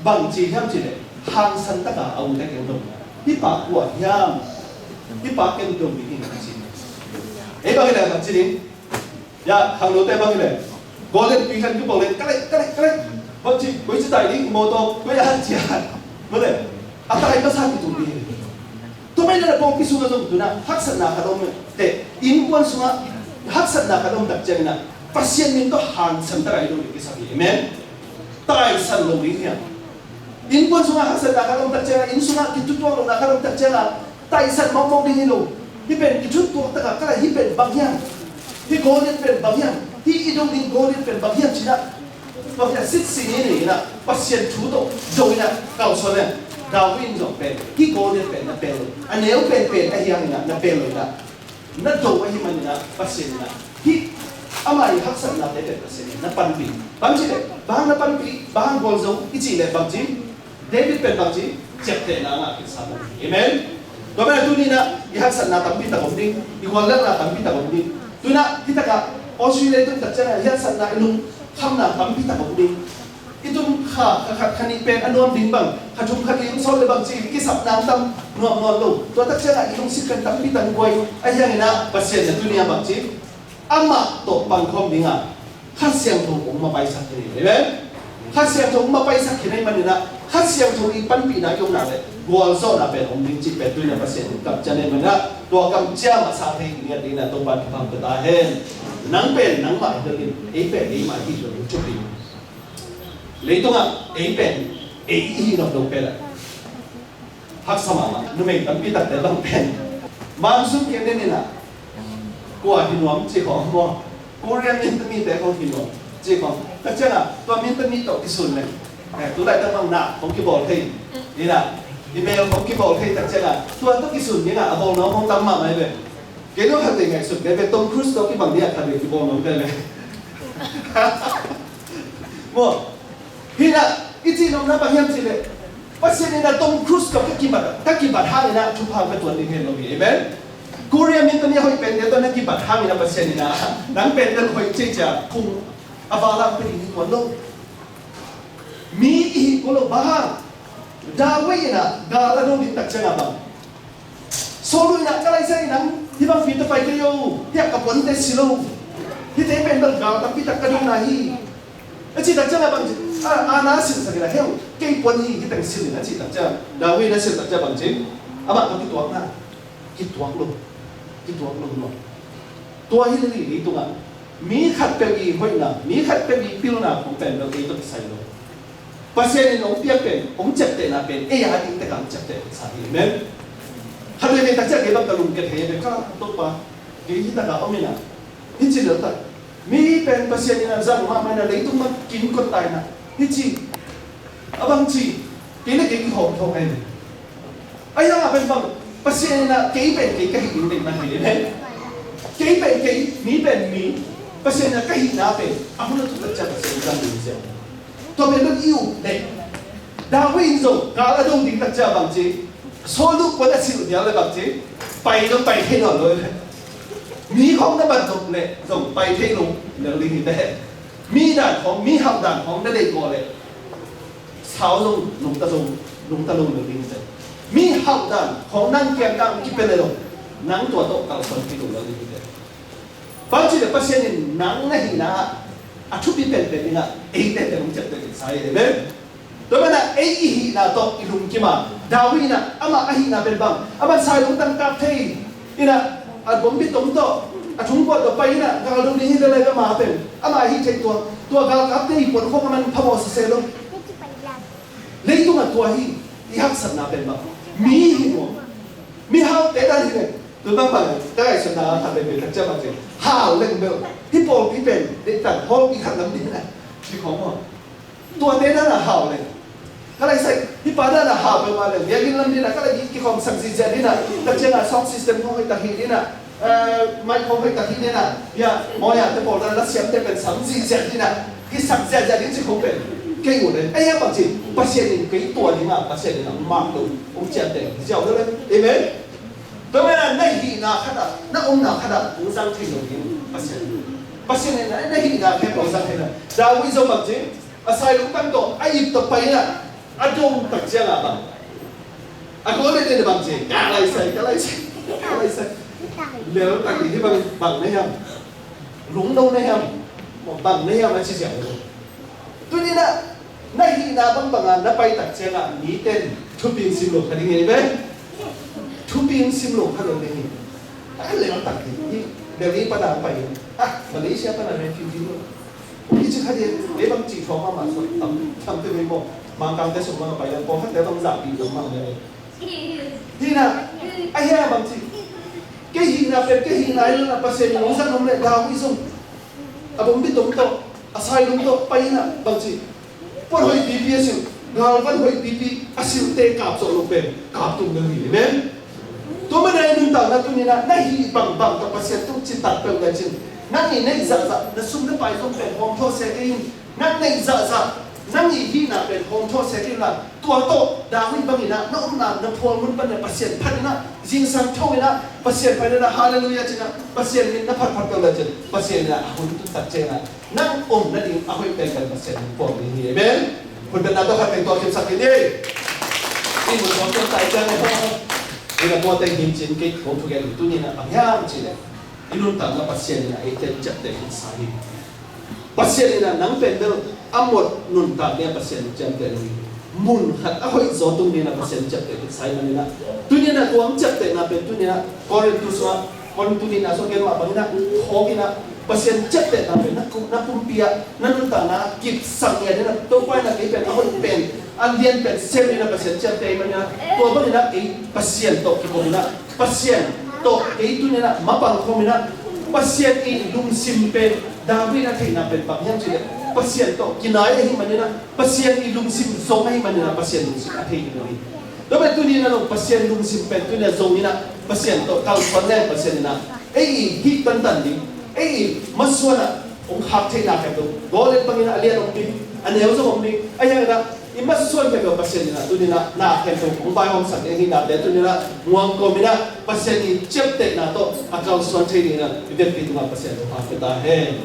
bang ci hiam cih leh, hangsan takin a ute keng dong. Hih pa kua hiam? Hih pa keng dong ding hi, ci. Ei bang hi leh bang ci ding? Ya, khangnote bang hi leh, Goliath pi khat kipawl leh, ka leh, ka leh, ka leh. Bang ci, koici tai ding, mawtaw koi a, ci a. Mawtaw, a tai masa kitung ding hi. Tua manin ah pawlpi sungah zong tu-in ah haksatna khat om teh, innkuan sungah haksatna khat om tak ciangin ah Pasian min tawh hangsan takin i do ding kisam hi. Amen. Taisan lo ding hi a. Innkuan sungah haksatna khat om tak ciangin ah, inn sungah kitutuak lohna khat om tak ciangin ah, taisan mawkmawk ding hi lo. Hih pen kitutuak takin, ka leh, hih pen bang hiam? Hih Goliath pen bang hiam? Hih i do ding Goliath pen bang hiam, ci-in ah, bang hiam, sitsi ni nei-in ah Pasian thu tawh do-in ah kalsuan leh, David in zong pen, hih Goliath pen na pel lo. A neu penpen ahi hangin ah na pel lo-in ah, na do ahih manin ah Pasian in ah, hih ama ii haksatnate pen Pasian in na panpih. Bang ci leh, bang na panpih, bang gualzo i cih leh bang ci, David pen bang ci, ciaptehna a ngah kisa hi. Amen. Tua manin ah tuni-in ah i haksatna tampi tak om ding, i guallelhna tampi tak om ding. Tu-in ah hih takah Australia i tun tak ciangin ah i haksatna, i lungkhamna tampi tak om ding. I tun kha, kha khat kha nih pen a nuam ding bang, kha thum kha li hong sawt leh bang ci, kisapna tam nuam nuam lo. Tua tak ciangin ah i lungsim pen tampi tak guai. Ahi hangin ah Pasian in ah tuni-in ah bang ci, amah tawh pangkhawm ding a, Kha Siangtho hong mapaisak hi. Amen. Kha Siangtho hong mapaisak hi ahih manin ah, Kha Siangtho ii panpihna i om nak leh gualzawhna pen om ding cih pen tuni-in ah Pasian in kamciam ahih manin ah, tua kamciam a sa thei ngiat dingin ah Topa'n thupha pia ta hen. Nang pen nangmah hi lo in, ei pen eimah hi lo in, thupi. Leitungah ei pen ei i hi nop lo pen ah haksa mahmah. Numei tampi takte bang pen, Mansun kei nen in ah, kua hi nuam ci khawng maw, Korea minta mite khawng hi nuam ci khawng. Tak ciangin ah tua minta mi tawh kisun leh, eh, tu laitak bang na khawng kibawl thei in ah, email khawng kibawl thei tak ciangin ah, tua tawh kisun ding ah a bawl nuam khawng tam mahmah hi ve. Kei lo khat vei ngaihsut kei ve, Tom Cruise tawh kibang ding ah khat vei kibawl nuam kei ve. Maw, hi in ah, i cih nopna bang hiam cih leh, Pasian in ah Tom Cruise tawh ka kibat, ka kibat hangin ah thupha ka tuan ding hi lo hi. Amen. Korea minta mi a hoih pente tawh na kibat hangin ah Pasian in ah nang pen na hoih ciacia phung a va lak pia ding hi tuan lo. Mi i hi kul lo, bang hang? David in ah gal a do ding tak ciangin ah bang, Saul in ah, ka lai sa in ah, hih bang pi ta pai kei o, hih a ka puante si lo. Hihte pen bel gal tampi tak ka dona hi, a cih tak ciangin ah bang ci, a, a na silhsak in ah, heu, kei puan hi, hih teng silh in, a cih tak ciangin, David in a silh tak ciangin bang ci, amah ka kituakna, kituak lo, kituak lo nuam. Tua hi leh leitungah mi khat peuh ii hoihna, mi khat peuh ii pilna khong pen bel ei tawh kisai lo. Pasian in hong piak pen, hong ciaptehna pen ei a ding tek a hong ciapteh sa hi. Amen. Khat veivei tak ciang kei bang ka lungkia thei ve, ka Topa, kei hih takah om in ah, hih ci lel tak, mi pen Pasian in ah zang mahmah in ah, leitung mah kin kot ta in ah, hih ci a bang ci, kei le kei kihawm thawng ahi. Ahi hangah pen bang, Pasian in ah kei pen kei ka hih ding deihna hi. Amen. Kei pen kei, mi pen mi, Pasian in ah ka hihna pen a hun a tun tak ciang Pasian in zang ding ziau. Tua pen bang i up leh, David in zong gal a do ding tak ciang bang ci, Saul puan a silh dial leh bang ci, pai zong pai thei nawn lo. Mi khawng na bat nop leh zong pai thei lo lel ding hi ve. Mi dan khawng, mi hauh dan khawng na deih kawh leh, sau zong nungta zo, nungta lo lo ding hi teh. Mi hauh dan khawng nang kiang kang kipia leh lo, nang tua tawh kalsuan kei lo lo ding hi teh. Bang ci leh Pasian in nang na hihna ah a thupi penpen dingah eite pen hong ciapteh sa hi. Amen. Tua manin ah ei i hihna tawh i lungkim a, David in ah amah a hihna pen bang, amah sai lungtang kap thei in ah, a bombi tom tawh, a thungkuat tawh pai in ah, gal do ding hi lel a, amah pen, amah a hih theih tua, tua galkapte ii puan khawng a man phamawh sese lo. Leitungah tua hi, i haksatna pen bang, mi hi maw, mihaute dan hi leh, tu bang bang, ka ngaihsutna khat veve tak ciang bang ci, hau leng bel, hih pawlpi pen deihtak hawlpi khat lam ding a, ci khawng maw. Tuate dan a hau leh, ka lai sa, hih pa dan a hau peuhmah leh, biakinn lam ding a, ka lai kikhawmsak zihziah ding a, tak ciangin sound system khawng hoihtak hi ding a, eh, mic khawng hoihtak hi ding a, ya, mawi a te pawl dan a, la siamte pen sam zihziah ding a, kisak ziahziah ding ci khawng pen kei uh leh, ei a bang ci, Pasian in kei tua ding a, Pasian in a mak lo, hong ciamteh ziau lo leh. Amen. Tua manin ah na hihna khat ah, na omna khat ah hong zang thei lo ding Pasian. Pasian in a na hihna khempeuh zang hi na. David zong bang ci, a sai lungtang tawh a ip tawh pai in a, a dong tak ciangah bang, a Goliat in bang ci, ka laisai, ka laisai, ka laisai. Lel tak hi bang, bang na hiam, lungno na hiam, bang na hiam a ci ziau. Tuni in a, na hihna bangbang a na pai tak ciangah mite in thupi in sim lo kha ding hi ve. Thupi in sim lo kha lo ding hi. A lel tak hi. Delhi pan a pai in, ah, Malaysia pan a refugee lo. Hi ci kha ding, ei bang ci thuak mahmah suak tam, tam te hi maw. Mangkangte sung bang a pai in, pawlkhatte bang zahpih lo mahmah hi. Hi na, a hia bang ci, kei hihna pen kei hihna hi lo in a, Pasian in hong zang hong leh, David zong a bawmbitom tawh, a sai lung tawh pai in a, bang ci, puan hoih pipi a silh, galvan hoih pipi a silhte kap zawh lo pen kap tung ding hi. Amen. Tua manin a i nuntakna tuni in a, na hih bangbang tawh Pasian tung citak peuh lecin, nang i neih zahzah, na sum na pai zong pen hawm thawh se kei in, nang neih zahzah, nang i hihna pen hawm thawh se kei in la, tua tawh David bangin a, na omna na phual mun pan a Pasian phat in a, zingsang tho in a, Pasian phat in a, halleluiah ci in a, Pasian min na phatphat peuh lecin, Pasian in a, a hun tun tak ciang a, nang om nading a hoih penpen Pasian in puang ding hi. Amen. Hun pen na tawh khat peng tua kimsak hi ni. I mun tawh kim tai ciang e. I na tua teng hin cin kei ko thugen tuni in a bang hiam cih leh, i nuntakna Pasian in a eite ciapteh khin sa hi. Pasian in a nang pen bel a mawk nuntak ding a Pasian in ciamteh lo hi. Mun khat a hoih zaw tung ding a Pasian ciapteh khin sa hi manin a, tuni in a tua hong ciaptehna pen tuni in a Korin tu sungah, Korin tu nihna sungah gen mah bangin a, phawk in a, Pasian ciaptehna pen na kum, na pumpi ah, na nuntakna ah kipsak ngiat in a, Topa in a kei pen a hoih pen, a lian pen sem in a Pasian ciapteh ahih manin a, tua bangin a kei Pasian tawh kikum in a, Pasian tawh kei tuni in a mapang khawm in a, Pasian i lungsim pen David a theihna pen bang hiam cih leh, Pasian tawh kinai ahih manin a, Pasian i lungsim zong ahih manin a, Pasian lungsim a thei hi lo hi. Tua pen tuni in a lo Pasian lungsim pen tuni a zong in a, Pasian tawh kalsuan leng Pasian in a, ei i hih tantan ding, ei i masuan a hong khak theihna khempeuh, Goliat bangin a lian om ding, a neu zong om ding, a hiang in a, i masuan khempeuh Pasian in a, tuni in a, na khempeuh hong vaihawmsak ding ahihnate tuni in a, nguang kawm in a, Pasian i ciaptehna tawh a kalsuan thei ding in a, i vekpi tungah Pasian thupha pia ta hen.